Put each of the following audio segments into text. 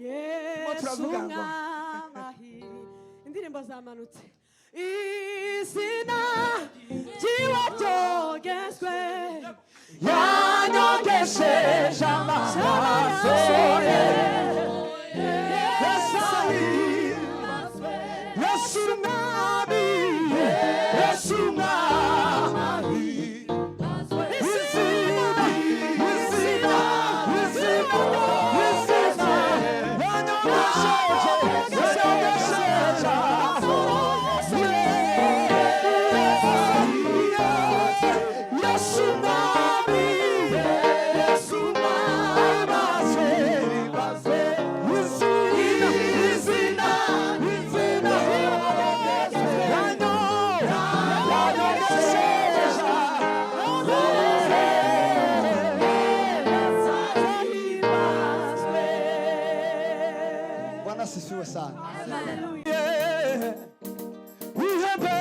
Yesu Turavuga ngo mwamahi. Indirimbo zamanutse. Izina ryiwe ryogezwe. Yanyogesheje amaraso ye. Yesu, Yesu mwami, Yesu mwami. Izina, izina, izina, izina. Yanyogesheje, yanyogesheje. Yesu mwami, Yesu mwami. Izina, izina, izina. Yanyogesheje. Bwana asifiwe sana. Hallelujah. Ihembe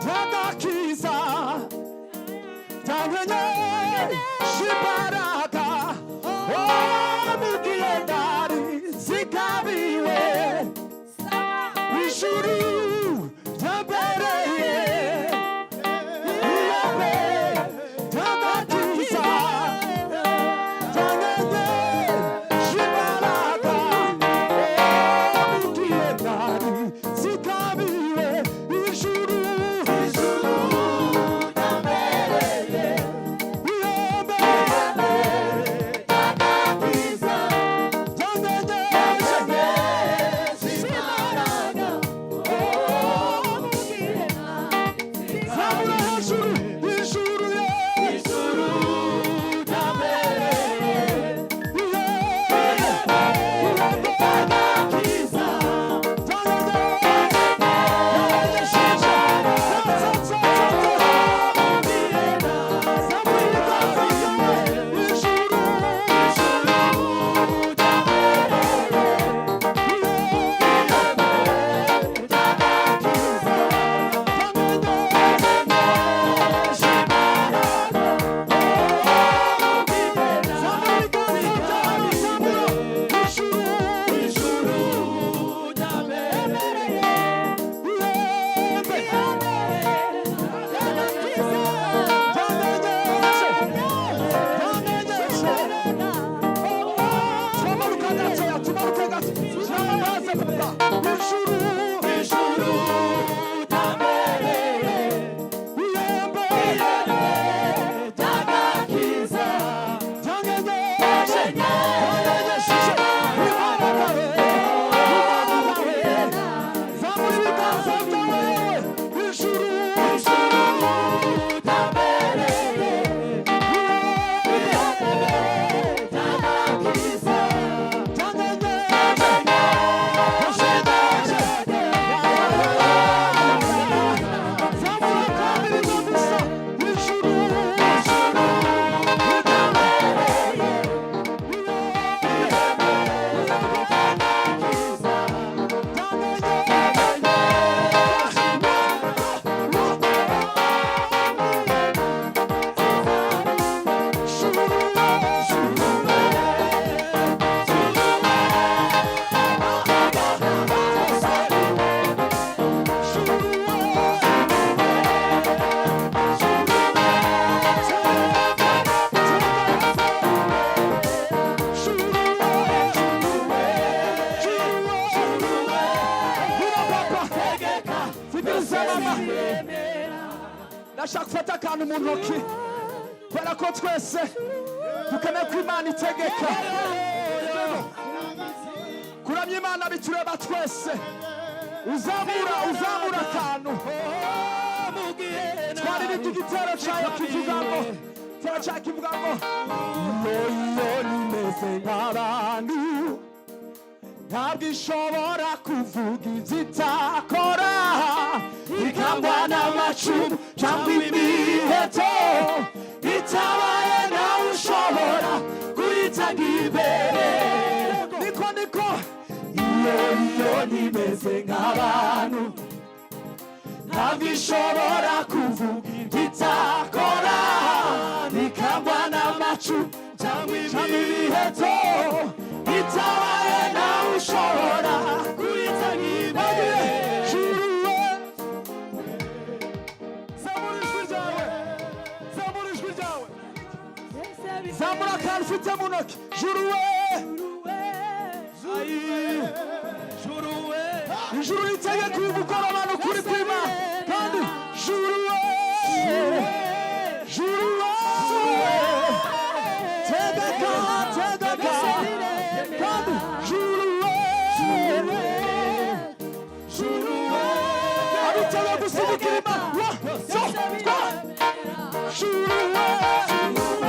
ry'agakiza ryamenyesha imbaraga, oh, mu gihe ndari zigabiwe ijuru ryambereye. Ihembe ry'agakiza ryamenyesha imbaraga, oh, mu gihe ndari zigabiwe ijuru, ijuru ryambereye. Ihembe ry'agakiza ryamenyesha Imbaraga, oh, mu gihe Zamura hejuru, ijuru ye, ijuru ryambereye. Ihembe ry'agakiza ryamenyesha. Ndashaka gufata akantu mu ntoki kubera ko twese dukeneye ko Imana itegeka. Kuramya Imana bitureba twese. Uzamura, uzamura akantu. Twaririmbye igitero cyayo kivuga ngo, igitero cyayo kivuga ngo: iyo iyo nimeze nk'abantu, ntabwo ishobora kuvuga ibyo itakora, ikangwa n'amacumu cyangwa imiheto. Itabaye nawe ushobora kuyitanga imbere. Niko niko. Iyo iyo nimeze nk'abantu, ntabwo ishobora kuvuga ibyo itakora, ikangwa n'amacumu cyangwa imiheto. Itabaye. Murifite mu ntoki. Juru we, ijuru ritegeka uyu mugoroba ni ukuri kw'Imana. Kandi juru we, juru we, tegeka, tegeka. Kandi juru we, juru we, abitega gushyigikira Imana. Wa, so, twa, juru we.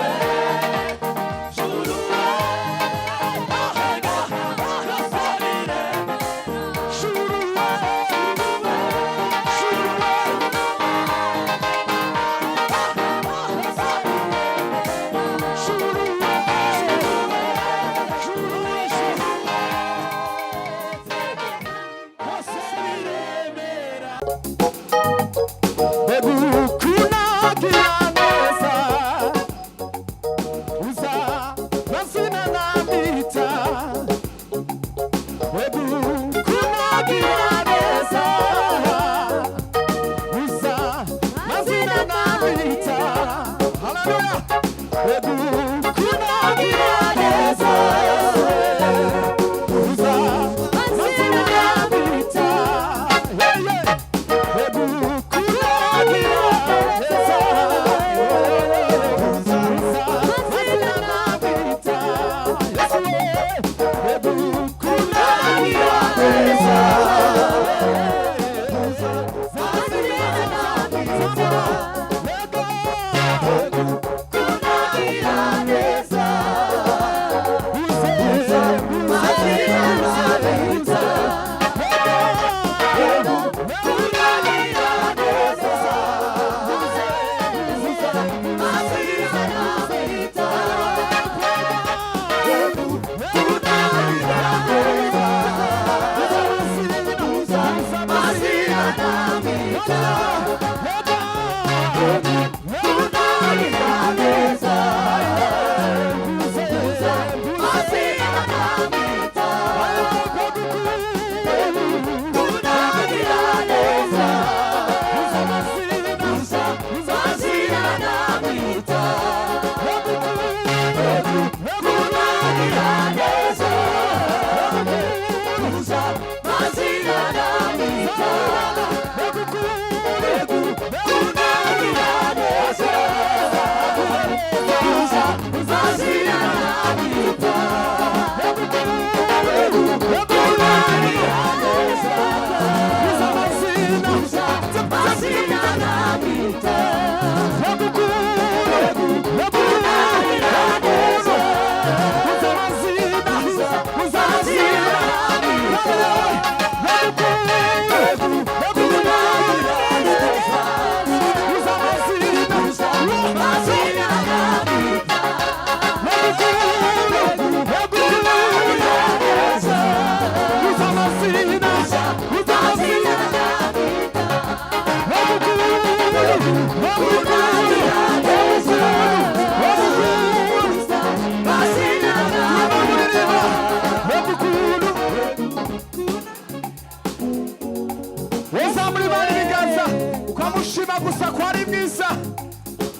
Uzamura Imana ibiganza ukamushima gusa ko ari mwiza.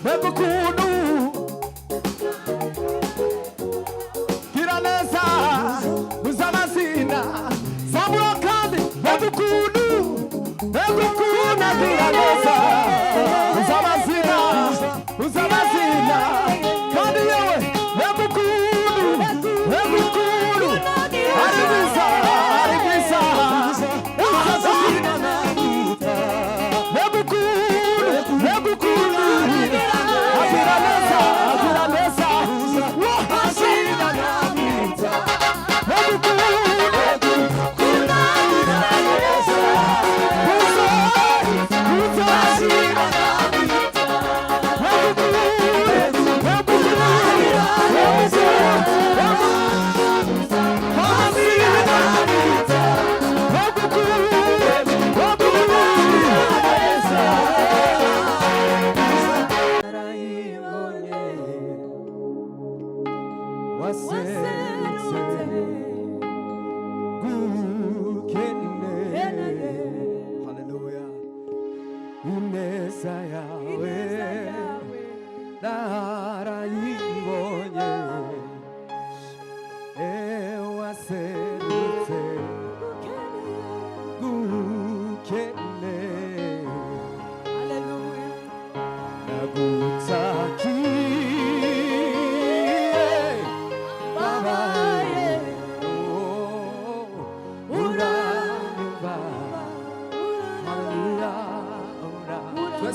Mbega ukuntu gira neza, uzi amazina, zamura kandi. Mbega ukuntu, mbega ukuntu agira neza, uzi amazina, uzi amazina. Kandi yewe, mbega ukuntu, mbega ukuntu ari mwiza, ari mwiza. Mbega ukuntu, mbega ukuntu agira neza, agira neza. Mbega ukuntu.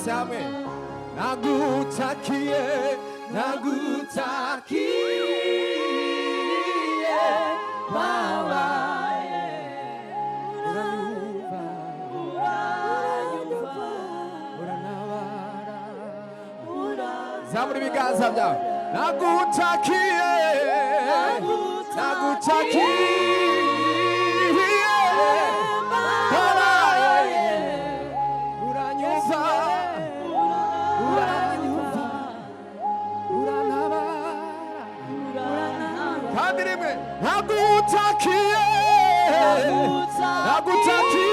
Twese hamwe. Nagutakiye, nagutakiye, babaye, uranyumva, urantabara. Zamura ibiganza byawe. Nagutakiye, nagutakiye, babaye, uranyumva, uranyumva, urantabara. Kandi rimwe. Nagutakiye, nagutakiye,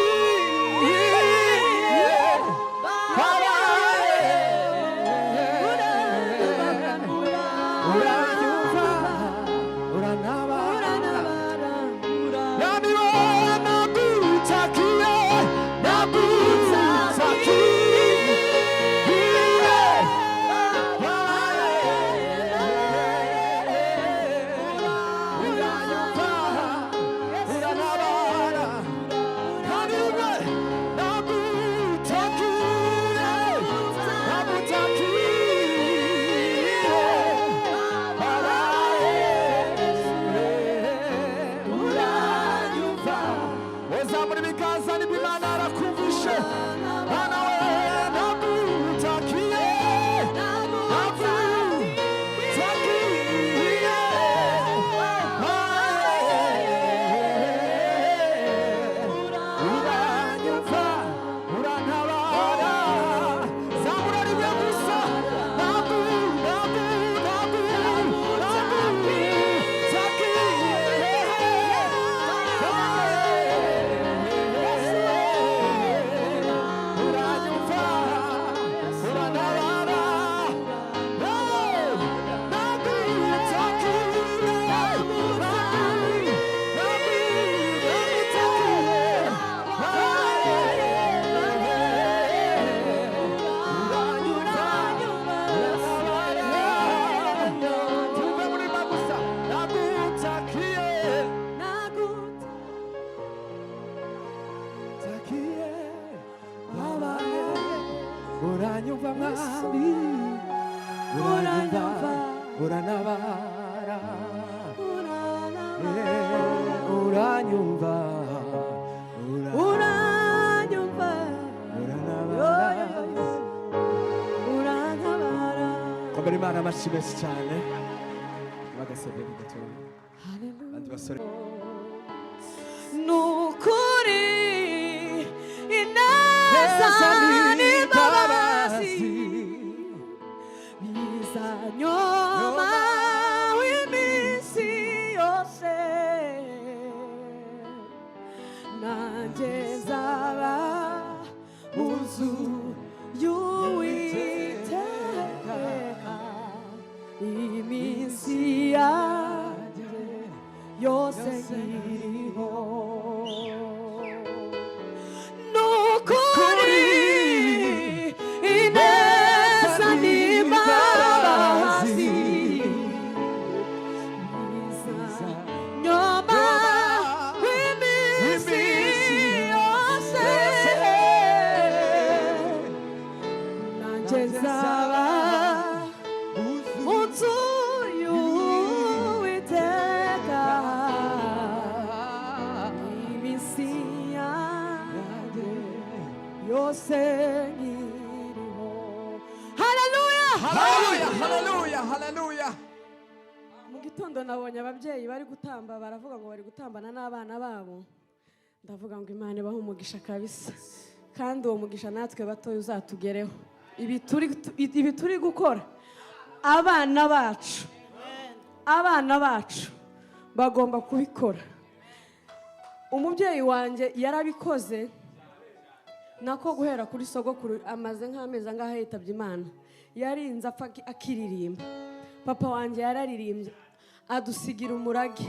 babaye, uranyumva, urantabara. Yamiro, nagutakiye, nagutakiye, babaye, uranyumva, urantabara. Kandi rimwe. Nagutakiye, nagutakiye, babaye, uranyumva. Uzamura ibiganza niba Imana yarakumvishe. Mana we, nagutakiye, nagutakiye, babaye, uranyumva, urantabara. Zamura rimwe gusa. Nagu, nagu, nagu, nagutakiye, uranyumva, urantabara. Nagutakiye, nagu, nagu, nagutakiye, uranyumva, urantabara. Tuve muri magusa. Nagutakiye, takiye, babaye, uranyumva mwami, uranyumva, urantabara. Uranyumva, uranyumva, urantabara. urantabara. Komera Imana amashyi menshi cyane. Bagasebeni gatoya, abandi basore. Nukuri ineza n'imbabazi bizanyoma w'iminsi yose, nanjye nzaba mu nzu y'Uwiteka iminsi yanjye yose nkiriho. Nukuri ineza n'imbabazi nyoma w'iminsi yose, nanjye nzaba mu nzu y'Uwiteka iminsi yanjye yose nkiriho. Haleluya! Haleluya, haleluya, haleluya! Mu gitondo nabonye ababyeyi bari gutamba, baravuga ngo bari gutambana n'abana babo. Ndavuga ngo Imana ibahe umugisha kabisa, kandi uwo mugisha natwe batoya uzatugereho. Ibi turi gukora, abana bacu, abana bacu bagomba kubikora. Umubyeyi wanjye yarabikoze, nako guhera kuri sogokuru, amaze nk'amezi angahe yitabye Imana, yarinze apfa akiririmba. Papa wanjye yararirimbye, adusigira umurage.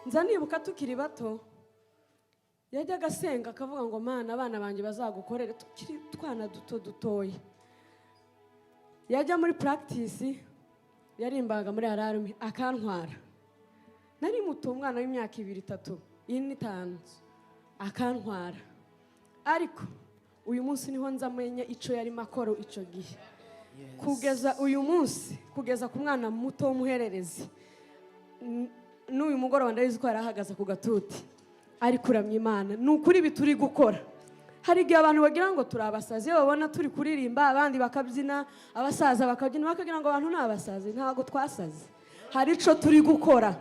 Nza nibuka tukiri bato yajyaga asenga akavuga ngo: "Mana, abana banjye bazagukorere." Tukiri twana duto dutoya, yajya muri practice, yarimbaga muri alarme, akantwara. Nari muto, umwana w'imyaka 2, 3, 4, 5, akantwara. Ariko Uyu munsi niho nza amenye icyo yarimo akora icyo gihe. Kugeza uyu munsi, kugeza ku mwana muto w'umuhererezi, n'uyu mugoroba ndabizi ko yari ahagaze ku gatuti ari kuramya Imana. Ni ukuri, ibi turi gukora, hari igihe abantu bagira ngo turi abasazi. Iyo babona turi kuririmba, abandi bakabyina, abasaza bakabyina, bakagira ngo abantu ni abasazi. Ntabwo twasaze, hari icyo turi gukora,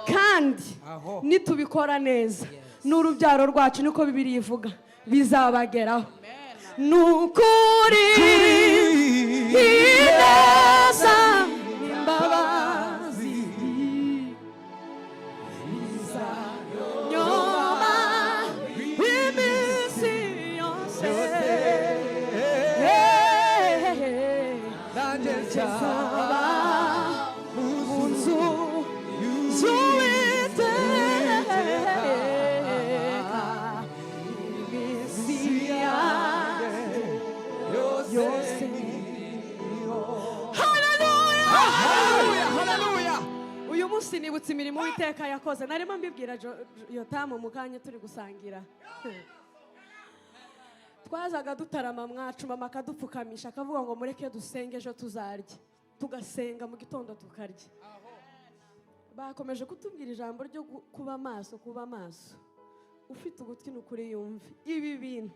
kandi Aho. nitubikora neza n'urubyaro rwacu, niko Bibiliya ivuga, bizabageraho. Ni ukuri, ineza n'imbabazi bizanyoma iminsi yose. Nanjye nzaba mu nzu z'Uwiteka iminsi yanjye yose. Haleluya! Haleluya, haleluya. Uyu munsi nibutse imirimo Uwiteka yakoze. Narimo mbibwira Yotamu mu kanya turi gusangira. Twazaga dutarama mwacu, mama akadupfukamisha, akavuga ngo mureke dusenge, ejo tuzarya. Tugasenga, mu gitondo tukarya. Bakomeje kutubwira ijambo ryo kuba maso, kuba maso. Ufite ugutwi, ni ukuri yumve. Ibi bintu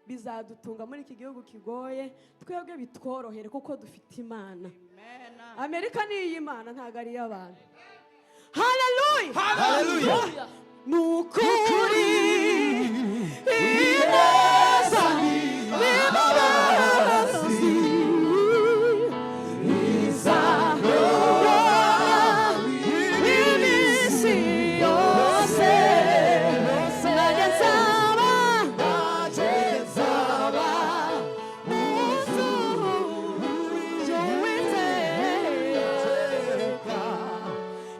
bizadutunga muri iki gihugu kigoye. Twebwe bitworohere kuko dufite Imana. Amerika ni iy'Imana, ntabwo ari iy'abantu. Haleluya! Haleluya. Ni ukuri, ineza n'imbabazi bizahora iminsi yose. Nanjye nzaba, nzaba mu nzu y'Uwiteka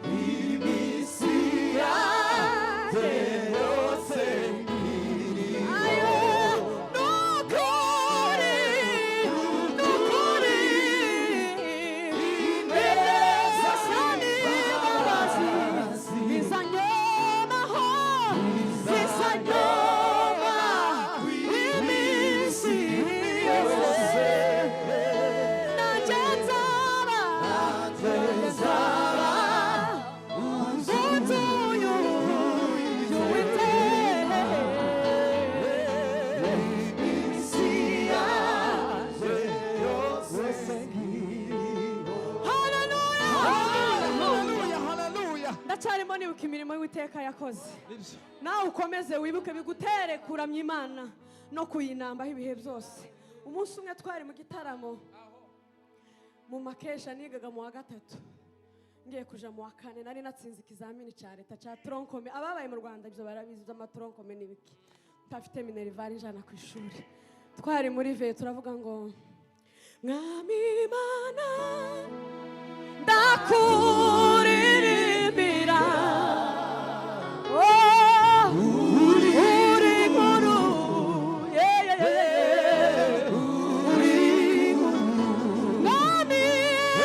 iminsi yanjye yose. Ayo, nukuri, nukuri, ineza n'imbabazi bizanyomaho, bizanyoma iminsi yose. Nanjye nzaba, nzaba mu nzu y'Uwiteka iminsi yanjye yose. Haleluya! Haleluya, haleluya. Ndacyarimo nibuka imirimo y'Uwiteka yakoze. Nawe ukomeze wibuke, bigutere kuramya Imana no kuyinambaho ibihe byose. Umunsi umwe twari mu gitaramo mu makesha, nigaga mu wa gatatu ngiye kuja mu wa kane. Nari natsinze ikizamini cya leta cya tronc commun. Ababaye mu Rwanda ibyo barabizi, by'ama tronc commun n'ibiki. Ntafite minerval ijana ku ishuri. Twari muri veillée, turavuga ngo: "Mwami Imana, ndakuririmbira. Oh, uri nkuru. Yeah, yeah, yeah. Uri nkuru. Mwami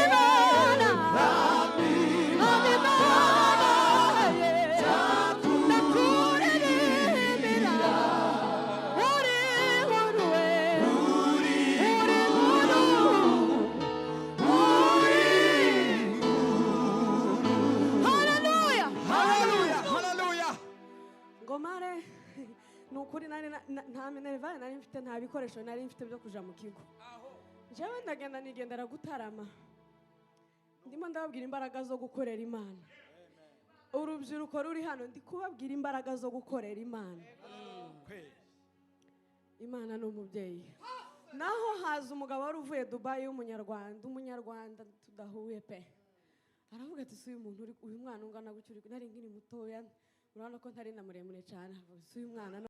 Imana, Mwami Imana, yeah. Ndakuririmbira. Uri nkuru we. Uri nkuru. Uri." Haleluya! Haleluya, haleluya. Ngo mare, ni ukuri nari nta minerval nari mfite, nta bikoresho nari mfite byo kuja mu kigo. Njyewe ndagenda, nigendera gutarama. Ndimo ndababwira imbaraga zo gukorera Imana. Urubyiruko ruri hano, ndi kubabwira imbaraga zo gukorera Imana. Imana ni umubyeyi. Naho haza umugabo wari uvuye Dubayi w'Umunyarwanda, Umunyarwanda tudahuye pe. Aravuga ati: "Si uyu muntu uyu mwana ungana gutya uri?" Nari nkiri mutoya, urabona ko ntari na muremure cyane. Aravuga: "Si uyu mwana?"